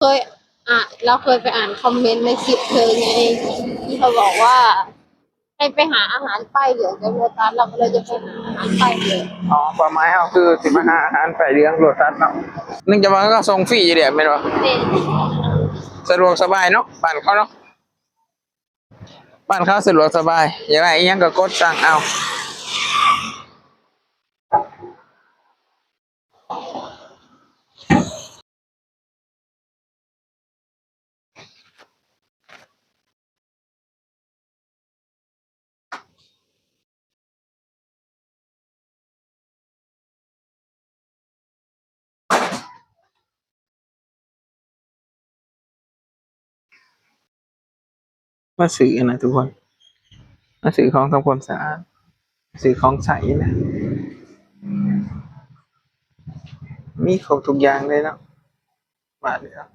เคยอ่ะ เราเคยไปอ่านคอมเมนต์ในคลิปเธอไง ที่เขาบอกว่าให้ไปหาอาหารป้ายเหลืองจากโลตัส เราก็เลยจะไปหาอาหารป้ายเหลือง ອໍ ຄວາມໝາຍເຮົາຄືຊິມາຫາອາຫານປ້າຍເຫຼືອງໂລຕັສເນາະ ເນື່ອງຈາກວ່າເຂົາກໍສົ່ງຟຣີຢູ່ແລ້ວແມ່ນບໍ່? ແມ່ນ. ສະດວກສະບາຍເນາະ ບ້ານເຂົາເນາະ ບ້ານເຂົາສະດວກສະບາຍ ຢາກໄດ້ອີ່ຫຍັງກໍກົດສັ່ງເອົາ. ມາຊື້ອັນນັ້ນທຸກຄົນ ມາຊື້ຂອງທຳຄວາມສະອາດ ຊື້ຂອງໃຊ້ນະ ມີຄົບທຸກຢ່າງເລີຍເນາະ ບາດນີ້ເນາະ.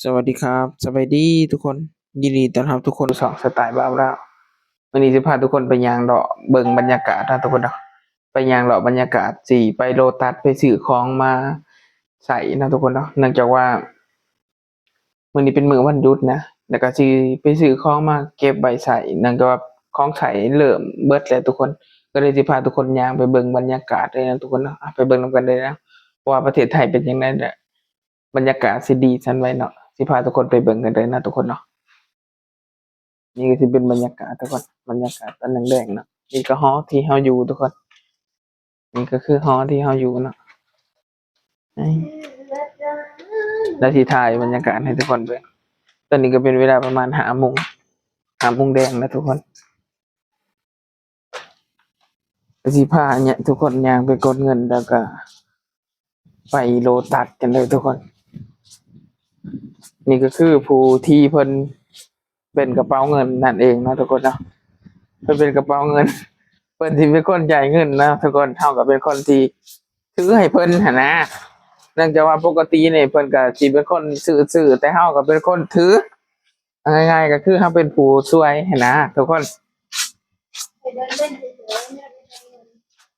ສະຫວັດດີຄັບ ສະບາຍດີທຸກຄົນ ຍິນດີຕ້ອນຮັບທຸກຄົນສູ່ຊ່ອງສະໄຕລ໌ບ່າວລາວ. ມື້ນີ້ຊິພາທຸກຄົນໄປຍ່າງເລາະເບິ່ງບັນຍາກາດເນາະທຸກຄົນເນາະ ໄປຍ່າງເລາະບັນຍາກາດ ຊິໄປໂລຕັສ ໄປຊື້ຂອງມາໃຊ້ເນາະທຸກຄົນເນາະ ເນື່ອງຈາກວ່າ ມື້ນີ້ເປັນມື້ວັນຢຸດນະ ແລ້ວກໍຊິໄປຊື້ຂອງມາເກັບໄວ້ໃຊ້ ເນື່ອງຈາກວ່າຂອງໃຊ້ເລີ່ມເບິດແລ້ວທຸກຄົນ ກໍເລີຍຊິພາທຸກຄົນຍ່າງໄປເບິ່ງບັນຍາກາດເລີຍນະທຸກຄົນເນາະ ໄປເບິ່ງນຳກັນເລີຍນະ ວ່າປະເທດໄທເປັນຈັ່ງໃດ ບັນຍາກາດຊິດີສ່ຳໃດເນາະ ຊິພາທຸກຄົນໄປເບິ່ງກັນເລີຍນະທຸກຄົນເນາະ. ນີ້ກໍຊິເປັນບັນຍາກາດທຸກຄົນ ບັນຍາກາດຕອນແລງໆເນາະ ນີ້ກໍຫໍທີ່ເຮົາຢູ່ທຸກຄົນ ນີ້ກໍຄືຫໍທີ່ເຮົາຢູ່ເນາະ ແລ້ວຊິຖ່າຍບັນຍາກາດໃຫ້ທຸກຄົນເບິ່ງ ຕອນນີ້ກໍເປັນເວລາປະມານຫ້າໂມງ ຫ້າໂມງແລງນະທຸກຄົນ ກໍຊິພາເນຍ ທຸກຄົນຍ່າງໄປກົດເງິນ ແລ້ວກໍໄປໂລຕັສກັນເລີຍທຸກຄົນ. ນີ້ກໍຄືຜູ້ທີ່ເພິ່ນເປັນກະເປົາເງິນນັ້ນເອງເນາະທຸກຄົນເນາະ ເພິ່ນເປັນກະເປົາເງິນ ເພິ່ນຊິເປັນຄົນຈ່າຍເງິນເນາະທຸກຄົນ ເຮົາກໍເປັນຄົນທີ່ ຖືໃຫ້ເພິ່ນຫັ້ນນະ ເນື່ອງຈາກວ່າປົກກະຕິນີ້ເພິ່ນກໍຊິເປັນຄົນຊື້ໆ ແຕ່ເຮົາກໍເປັນຄົນຖື. ເອົາງ່າຍໆ ກໍຄືເຮົາເປັນຜູ້ຊ່ວຍຫັ້ນນະທຸກຄົນ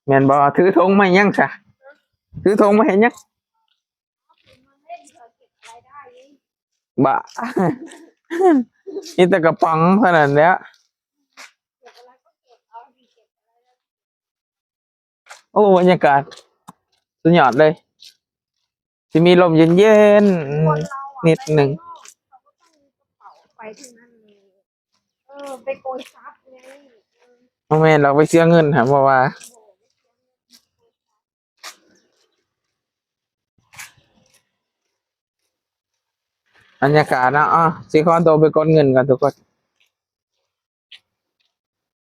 ແມ່ນບໍ່? ຖືຖົງມາຫຍັງຊະ? ຖືຖົງມາເຮັດຫຍັງ? ບ້າ ມີແຕ່ກະປ໋ອງເທົ່ານັ້ນແຫຼະ. ໂອ້ ບັນຍາກາດສຸດຍອດເລີຍ ຊິມີລົມເຢັນໆ ນິດໜຶ່ງ ບໍ່ແມ່ນດອກ ໄປເສຍເງິນຫັ້ນ ເພາະວ່າ ບັນຍາກາດເນາະ ເອົາ ຊິຂໍຕົວໄປກົດເງິນກ່ອນທຸກຄົນ.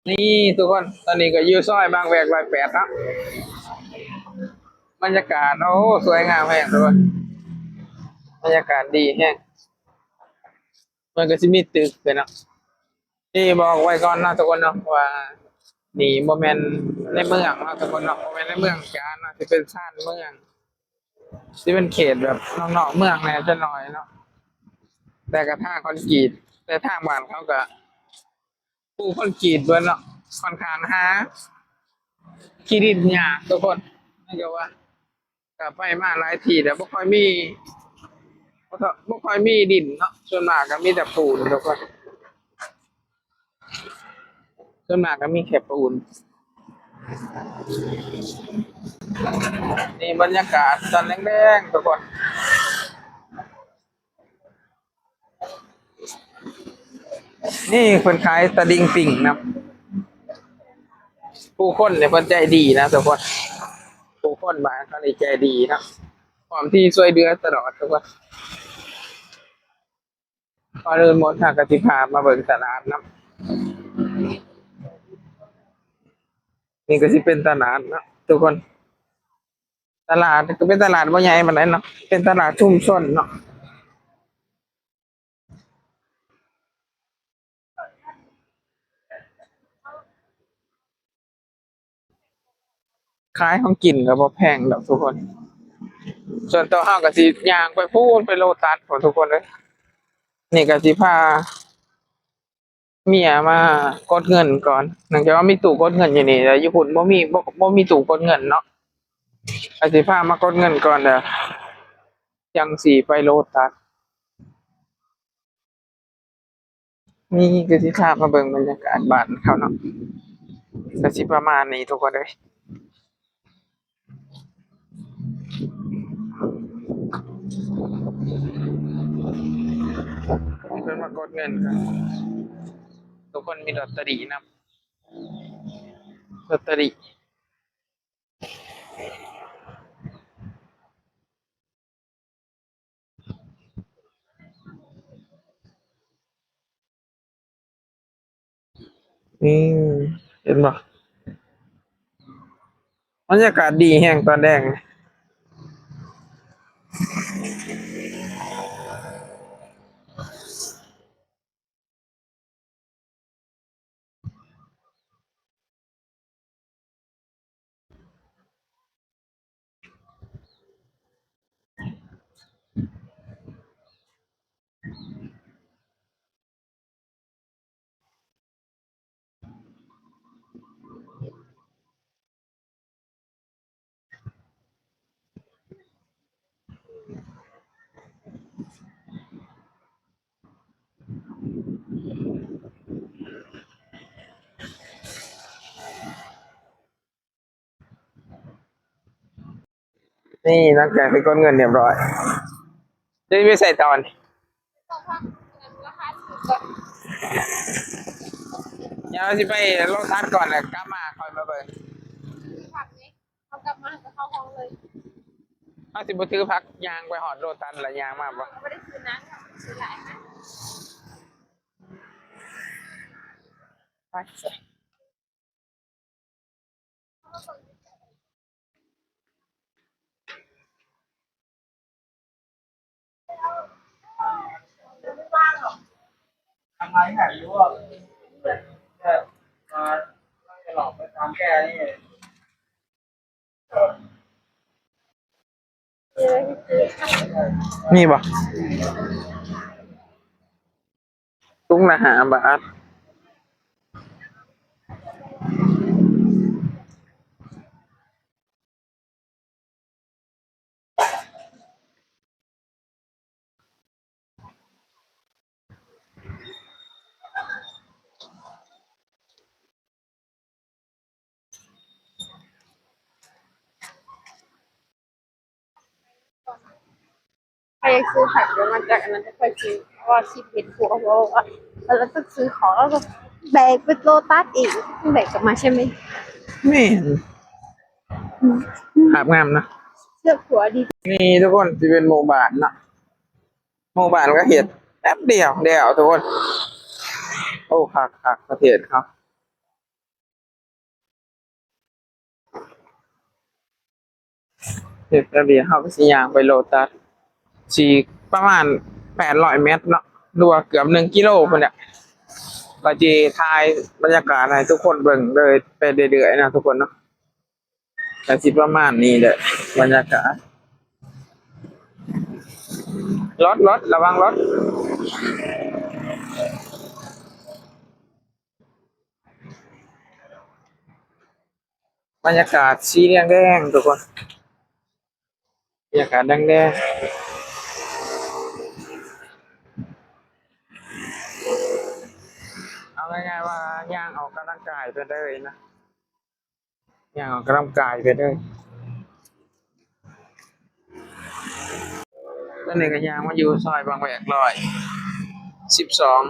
ນີ້ທຸກຄົນ ຕອນນີ້ກໍຢູ່ຊອຍບາງແວກຮ້ອຍແປດເນາະ ບັນຍາກາດ ໂອ້ ສວຍງາມແຮງທຸກຄົນ ບັນຍາກາດດີແຮງ ມັນກໍຊິມີຕຶກເນາະ. ນີ້ບອກໄວ້ກ່ອນເນາະທຸກຄົນເນາະ ວ່ານີ້ບໍ່ແມ່ນໃນເມືອງເນາະທຸກຄົນເນາະ ບໍ່ແມ່ນໃນເມືອງຈານເນາະ ຊິເປັນຊານເມືອງ ຊິເປັນເຂດແບບນອກໆເມືອງແດ່ຈັກໜ້ອຍເນາະ ແຕ່ກໍທາງຄອນກຣີດ ແຕ່ທາງບ້ານເຂົາກໍປູຄອນກຣີດເບິດເນາະ ຄ່ອນຂ້າງຫາຂີ້ດິນຍາກທຸກຄົນ ເນື່ອງຈາກວ່າ ກໍໄປມາຫຼາຍທີ່ແລ້ວ ບໍ່ຄ່ອຍມີ ບໍ່ຄ່ອຍ ບໍ່ຄ່ອຍມີດິນເນາະ ສ່ວນມາກກໍມີແຕ່ປູນທຸກຄົນ ສ່ວນມາກກໍມີແຄ່ປູນ. ນີ້ບັນຍາກາດຕອນແລງໆທຸກຄົນ ນີ້ເພິ່ນຂາຍຕະລິ່ງປິງນຳ ຜູ້ຄົນນີ້ເພິ່ນໃຈດີນະທຸກຄົນ ຜູ້ຄົນບ້ານເຮົານີ້ໃຈດີເນາະ ພ້ອມທີ່ຊ່ວຍເຫຼືອຕະຫຼອດທຸກຄົນ. ກ່ອນອື່ນໝົດເຮົາກໍຊິພາມາເບິ່ງຕະຫຼາດເນາະ ນີ້ກໍຊິເປັນຕະຫຼາດເນາະທຸກຄົນ ຕະຫຼາດກໍເປັນຕະຫຼາດບໍ່ໃຫຍ່ປານໃດເນາະ ເປັນຕະຫຼາດຊຸມຊົນເນາະ. ຂາຍຂອງກິນກໍບໍ່ແພງດອກທຸກຄົນ ສ່ວນຕົວເຮົາກໍຊິຍ່າງໄປພຸ້ນ ໄປໂລຕັສພຸ້ນທຸກຄົນເອີຍ. ນີ້ກໍຊິພາເມຍມາກົດເງິນກ່ອນ ເນື່ອງຈາກວ່າມີຕູ້ກົດເງິນຢູ່ນີ້ ແລ້ວຢູ່ພຸ້ນບໍ່ມີ ບໍ່ ບໍ່ມີຕູ້ກົດເງິນເນາະ ກໍຊິພາມາກົດເງິນກ່ອນ ແລ້ວຈັ່ງຊິໄປໂລຕັດ. ນີ້ກໍຊິພາມາເບິ່ງບັນຍາກາດບ້ານເຂົາເນາະ ກໍຊິປະມານນີ້ທຸກຄົນເອີຍ. ເພິ່ນມາກົດເງິນກັນ ທຸກຄົນມີລອດເຕີຣີນຳ ລອດເຕີຣີ. ນີ້ ເຫັນບໍ່ ບັນຍາກາດດີແຮງຕອນແລງ. ນີ້ ຫຼັງຈາກທີ່ກົດເງິນຮຽບຮ້ອຍ ຈະໄປໃສຕໍ່ນີ້? ດຽວຊິໄປໂລຕັດກ່ອນ ແລ້ວກັບມາຄ່ອຍມາເບິ່ງ. ເຮົາກັບມາກໍເຂົ້າຫ້ອງເລີຍ ເຮົາຊິບໍ່ຖືຜັກ ຍ່າງໄປຮອດໂລຕັດແລ້ວຍ່າງມາບໍ່? ບໍ່ໄດ້ຊື້ນານ ຊື້ຫຼາຍນະ ໄປຊະ. ນີ້ບໍ່? ຖົງລະຫ້າບາດ. ຂ້ອຍຢາກຊື້ຜັກ ດຽວມາຈາກອັນນັ້ນ ຂ້ອຍຊື້ ເພາະວ່າຊິເຮັດຄົວ ເພາະວ່າ ແລ້ວຕ້ອງຊື້ຂອງ ແລ້ວກໍແບກໄປໂລຕັສອີກ ແບກກັບມາໃຊ່ໄໝ? ແມ່ນ. ອືມ ພາບງາມເນາະ ເລືອກຜົວດີ. ນີ້ທຸກຄົນ ຊິເປັນໝູ່ບ້ານເນາະ ໝູ່ບ້ານກໍເຮັດແປັບດຽວແລ້ວທຸກຄົນ. ໂອ້ ຄັກໆ ປະເທດເຮົາ ເຮັດແບບນີ້ ເຮົາກໍຊິຍ່າງໄປໂລຕັສ ຊິປະມານແປດຮ້ອຍແມັດເນາະ ຫຼືວ່າເກືອບໜຶ່ງກິໂລພຸ້ນແຫຼະ. ກໍຊິຖ່າຍບັນຍາກາດໃຫ້ທຸກຄົນເບິ່ງເລີຍໄປເລື້ອຍໆເນາະທຸກຄົນເນາະ. ກໍຊິປະມານນີ້ແຫຼະ ບັນຍາກາດ. ລົດ ລົດ ລະວັງລົດ. ບັນຍາກາດສີແດງໆ ທຸກຄົນ ບັນຍາກາດແດງໆ. ເອົາງ່າຍໆວ່າຍ່າງອອກກຳລັງກາຍໄປເລີຍນະ ຍ່າງອອກກຳລັງກາຍໄປເລີຍ. ຕອນນີ້ກໍຍ່າງມາຢູ່ຊອຍບາງແວກຮ້ອຍສິບສອງ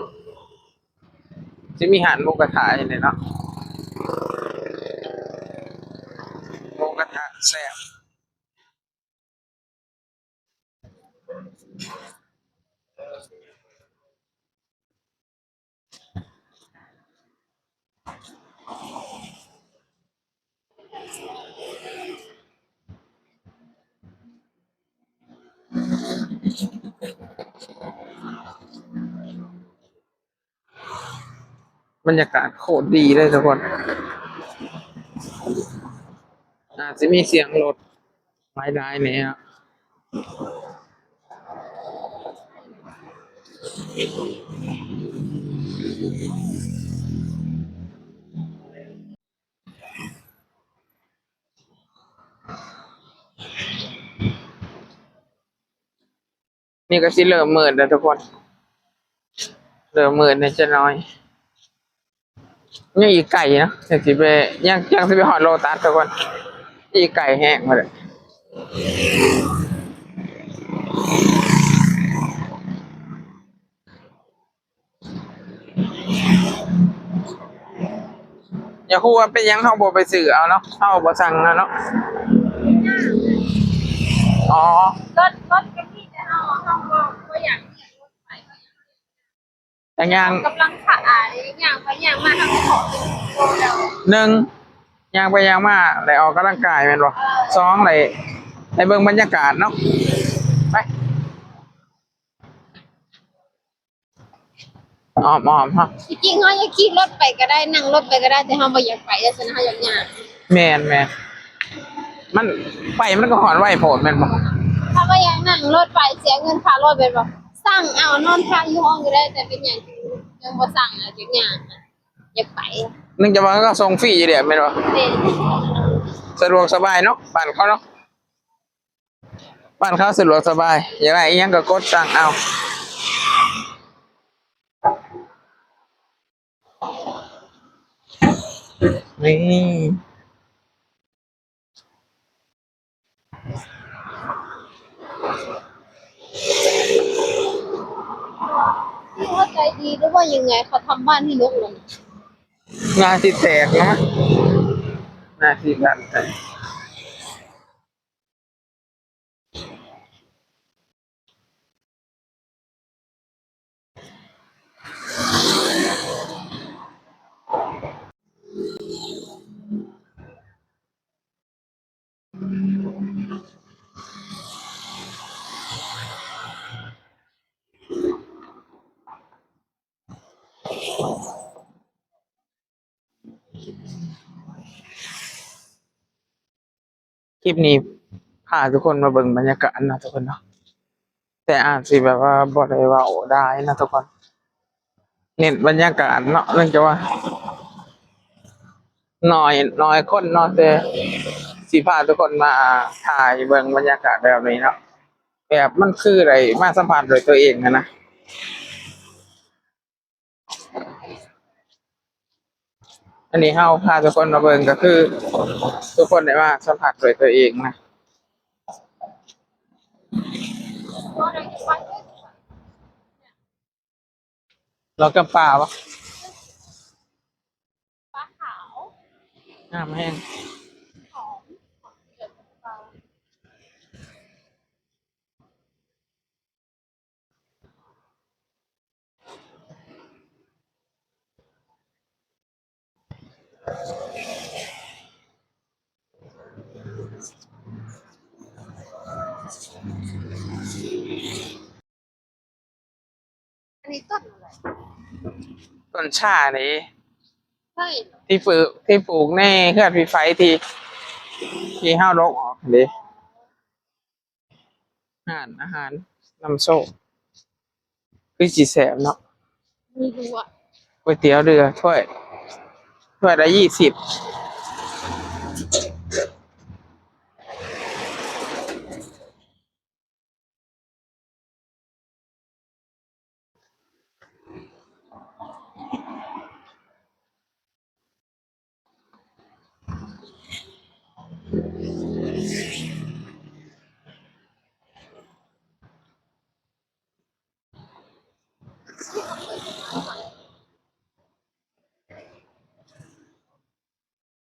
ຊິມີຮ້ານໝູກະທະຢູ່ນີ້ເນາະ ໝູກະທະແຊບ. ບັນຍາກາດໂຄດດີເລີຍທຸກຄົນ ອາດຊິມີສຽງລົດຫຼາຍໆແດ່ເນາະ. ນີ້ກໍຊິເລີ່ມມືດແລ້ວທຸກຄົນ ເລີ່ມມືດແດ່ຈັກໜ້ອຍ. ຍັງອີກໄກເນາະ ຍັງຊິໄປ ຍັງ ຍັງຊິໄປຮອດໂລຕັສທຸກຄົນ ອີກໄກແຮງພຸ້ນແຫຼະ. ຢາກຮູ້ວ່າເປັນຫຍັງເຮົາບໍ່ໄປຊື້ເອົາເນາະ ເຮົາບໍ່ສັ່ງເອົາເນາະ. ອໍ ລົດ ລົດກໍມີ ແຕ່ເຮົາ ເຮົາບໍ່ ບໍ່ຢາກ ຢາກ ຢາກຍ່າງ ກຳລັງຂາຍ ຍ່າງໄປຍ່າງມາ ເຮົາກໍຂໍເປັນໂລດຽວ ໜຶ່ງ ຍ່າງໄປຍ່າງມາ ໄດ້ອອກກຳລັງກາຍແມ່ນບໍ່? ເອີ ສອງ ໄດ້ ໄດ້ເບິ່ງບັນຍາກາດເນາະ ໄປ. ອ້ອມໆ ເຮົາ ທີ່ຈິງເຮົາຢາກຂີ່ລົດໄປກໍໄດ້ ນັ່ງລົດໄປກໍໄດ້ ແຕ່ເຮົາບໍ່ຢາກໄປ ແລ້ວຊັ້ນເຮົາຢາກຍ່າງ. ແມ່ນໆ ມັນ ໄປມັນກໍຮອດໄວໂພດແມ່ນບໍ່? ເຮົາບໍ່ຢາກນັ່ງລົດໄປ ເສຍເງິນຄ່າລົດແມ່ນບໍ່? ສັ່ງເອົາ ນອນຄ້າງຢູ່ຫ້ອງກໍໄດ້ ແຕ່ເປັນຫຍັງຈຶ່ງບໍ່ສັ່ງ ແລ້ວຈຶ່ງຍ່າງ ຢາກໄປ. ເນື່ອງຈາກວ່າເຂົາກໍສົ່ງຟຣີຢູ່ແລ້ວແມ່ນບໍ່? ແມ່ນ. ສະດວກສະບາຍເນາະ ບ້ານເຂົາເນາະ. ບ້ານເຂົາສະດວກສະບາຍ ຢາກໄດ້ອີ່ຫຍັງກໍກົດສັ່ງເອົາ. ນີ້ ເຂົາໃຈດີ ຫຼືວ່າຍັງໄງ? ເຂົາທຳບ້ານໃຫ້ນົກລະ ໜ້າຊິແຕກເນາະ ໜ້າຊິກັນແຕກ. ຄລິບນີ້ພາທຸກຄົນມາເບິ່ງບັນຍາກາດເນາະທຸກຄົນເນາະ ແຕ່ອາດຊິແບບວ່າບໍ່ໄດ້ເວົ້າຫຼາຍເນາະທຸກຄົນ ເນັ້ນບັນຍາກາດເນາະ ເນື່ອງຈາກວ່າໜ້ອຍ ໜ້ອຍຄົນເນາະ ແຕ່ຊິພາທຸກຄົນມາຖ່າຍເບິ່ງບັນຍາກາດແບບນີ້ເນາະ ແບບມັນຄືໄດ້ມາສຳຜັດດ້ວຍຕົວເອງຫັ້ນນະ. ອັນນີ້ເຮົາພາທຸກຄົນມາເບິ່ງ ກໍຄືທຸກຄົນໄດ້ມາສຳຜັດດ້ວຍຕົວເອງນະ. ລອດຈຳປາບໍ່? ປາຂາວ ງາມແຮງ. ຫອມ ຫອມເດືອນຈຳປາ. ອັນນີ້ຕົ້ນອະໄລ? ຕົ້ນຊານີ້ ເຮີ້ຍ ທີ່ປູກ ທີ່ປູກໃນເຮືອນພີ່ໄຟ ທີ່ ທີ່ເຮົາລົກອອກຫັ້ນເດ້. ຮ້ານອາຫານນຳໂຊກ ຄືຊິແຊບເນາະ. ມີດ້ວຍ ກ໋ວຍຕຽວເດືອ ຖ້ວຍ ຖ້ວຍລະຊາວ.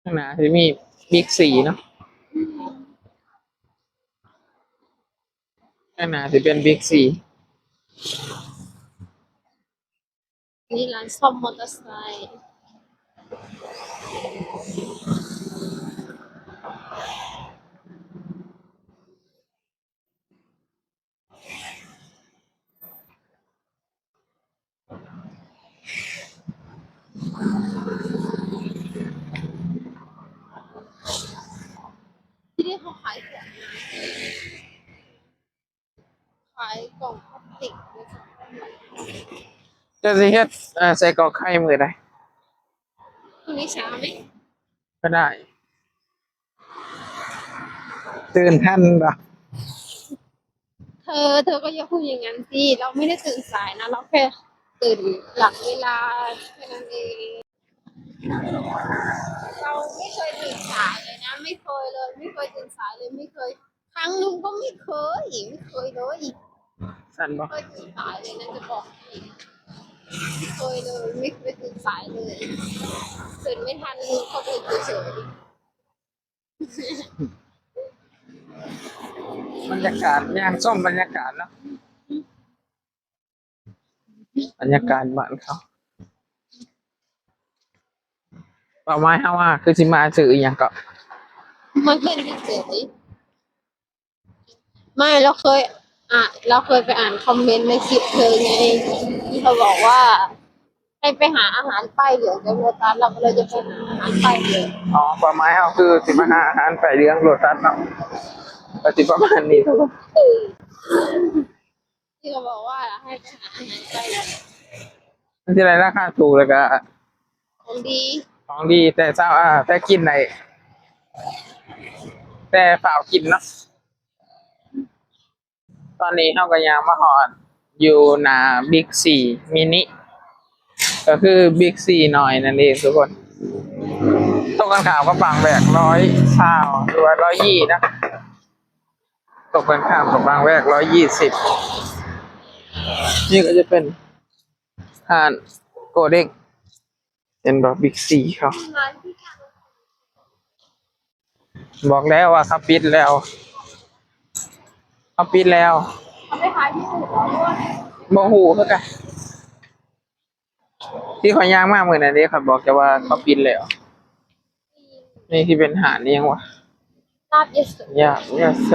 ຂ້າງໜ້າຊິມີບິກຊີເນາະ ຂ້າງໜ້າຊິເປັນບິກຊີ. ນີ້ຮ້ານສ້ອມມໍເຕີໄຊ. ທີ່ນີ້ເຂົາຂາຍຂອງ ຂາຍກ່ອງພລາສຕິກ. ເຈົ້າຊິເຮັດ ເອີ ໄສ້ກອກໄຂ່ມື້ໃດ? พรุ่งนี้เช้าไหม? ກໍໄດ້. ຕື່ນທັນບໍ່? เธอ เธอก็อย่าพูดอย่างนั้นสิ เราไม่ได้ตื่นสายนะ เราแค่ตื่นหลังเวลาแค่นั้นเอง เราไม่เคยตื่นสายเลยนะ ไม่เคยเลย ไม่เคยตื่นสายเลย ไม่เคย ครั้งหนึ่งก็ไม่เคย ไม่เคยเลย สั่นบ่? ไม่เคยตื่นสายเลยนะ จะบอกให้ ไม่เคยเลย ไม่เคยตื่นสายเลย ตื่นไม่ทัน เข้าไปเฉยๆ ບັນຍາກາດ ຍ່າງຊົມບັນຍາກາດເນາະ ບັນຍາກາດບ້ານເຂົາ. ເປົ້າໝາຍເຮົາວ່າຄືຊິມາຊື້ອີ່ຫຍັງເກາະ? มาเล่นเฉยๆ ไม่ เราเคย อ่ะ เราเคยไปอ่านคอมเมนต์ในคลิปเธอไง ที่เขาบอกว่า ให้ไปหาอาหารป้ายเหลืองจากโลตัส เราก็เลยจะไปหาอาหารป้ายเหลือง ອໍ ເປົ້າໝາຍເຮົາຄືຊິມາຫາອາຫານປ້າຍເຫຼືອງໂລຕັສເນາະ ກໍຊິປະມານນີ້ທຸກຄົນ ที่เขาบอกว่าให้ไปหาอาหารป้ายเหลือง ມັນຊິໄດ້ລາຄາຖືກ ແລ້ວກໍຂອງດີ ຂອງດີ ແຕ່ເຊົ້າ ອ່າ ແຕ່ກິນໄດ້ ແຕ່ຟ້າວກິນເນາະ. ຕອນນີ້ເຮົາກໍຍ່າງມາຮອດຢູ່ໜ້າ Big C Mini ກໍຄື Big C ນ້ອຍນັ້ນເອງທຸກຄົນ ຕົງກັນຂ້າມກັບບາງແວກ ຮ້ອຍຊາວ ຫຼືວ່າ ຮ້ອຍຊາວ ນະ ຕົງກັນຂ້າມກັບບາງແວກ ຮ້ອຍຊາວ ນີ້ກໍຈະເປັນຮ້ານໂກເດ້ງ ເຫັນບໍ່ Big C ເຂົາ ບອກແລ້ວວ່າເຂົາປິດແລ້ວ ເຂົາປິດແລ້ວ ເຂົາໄປຂາຍທີ່ອື່ນແລ້ວ ບໍ່ຮູ້ຄືກັນ ທີ່ຂ້ອຍຍ່າງມາມື້ນັ້ນເດ້ ຂ້ອຍບອກເຈົ້າວ່າເຂົາປິດແລ້ວ ນີ້ຊິເປັນຮ້ານອີ່ຫຍັງວະ? ລາບຍະໂສ ລາບຍະໂສ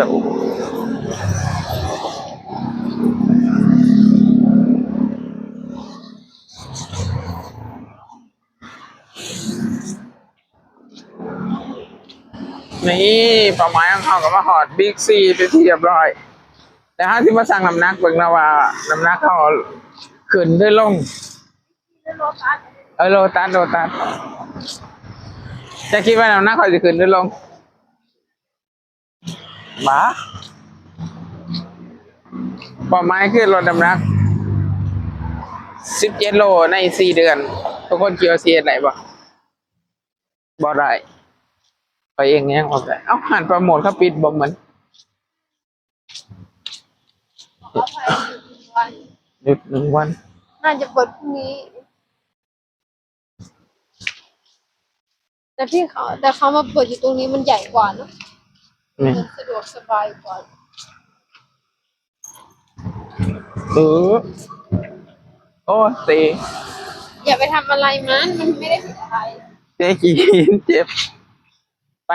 ນີ້ ເປົ້າໝາຍຂອງເຮົາກໍມາຮອດ Big C ເປັນທີ່ຮຽບຮ້ອຍ ແລ້ວເຮົາຊິມາຊັ່ງນ້ຳໜັກເບິ່ງເນາະວ່າ ນ້ຳໜັກເຮົາຂຶ້ນຫຼືລົງ. ເອີ ໂລຕັສ ໂລຕັສ ເຈົ້າຄິດວ່ານ້ຳໜັກຂ້ອຍຊິຂຶ້ນຫຼືລົງ? ບາ ເປົ້າໝາຍຄືລົດນ້ຳໜັກສິບເຈັດໂລໃນສີ່ເດືອນ ທຸກຄົນຄິດວ່າຊິເຮັດໄດ້ບໍ່? ບໍ່ໄດ້ ຂ້ອຍເອງຍັງບໍ່ໄດ້ ເອົ້າ ຮ້ານປາໂມດເຂົາປິດບໍ່? ມັນ ขออภัย หยุดหนึ่งวัน หยุดหนึ่งวัน น่าจะเปิดพรุ่งนี้ แต่ที่เขา แต่เขามาเปิดอยู่ตรงนี้มันใหญ่กว่าเนอะ นี่ มันสะดวกสบายกว่า เออ โอ้ เตะ อย่าไปทำอะไรมัน มันไม่ได้ผิดอะไร เตะขี้หินเจ็บ ไป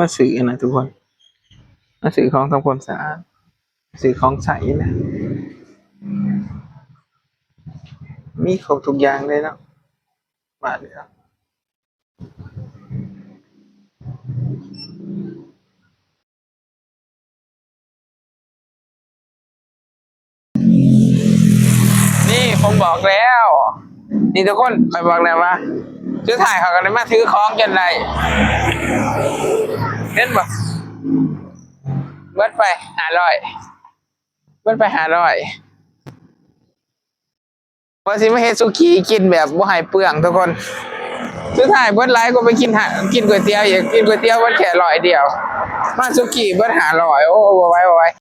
มาซื้ออันนั้นทุกคน มาซื้อของทำความสะอาด ซื้อของใช้นะ มีครบทุกอย่างเลยเนาะ บาทเดียว นี่ผมบอกแล้ว นี่ทุกคน ข้อยบอกแล้วว่า สุดท้ายเขาก็ได้มาถือของจนได้ เห็นบ่ เบิดไปห้าร้อย เบิดไปห้าร้อย ว่าสิมาเฮ็ดสุกี้กินแบบบ่ให้เปลืองทุกคน สุดท้ายเบิดหลายกว่าไปกินหา กินก๋วยเตี๋ยวอีก กินก๋วยเตี๋ยวเบิดแค่ร้อยเดียว มาสุกี้เบิดห้าร้อย โอ้ บ่ไหว บ่ไหว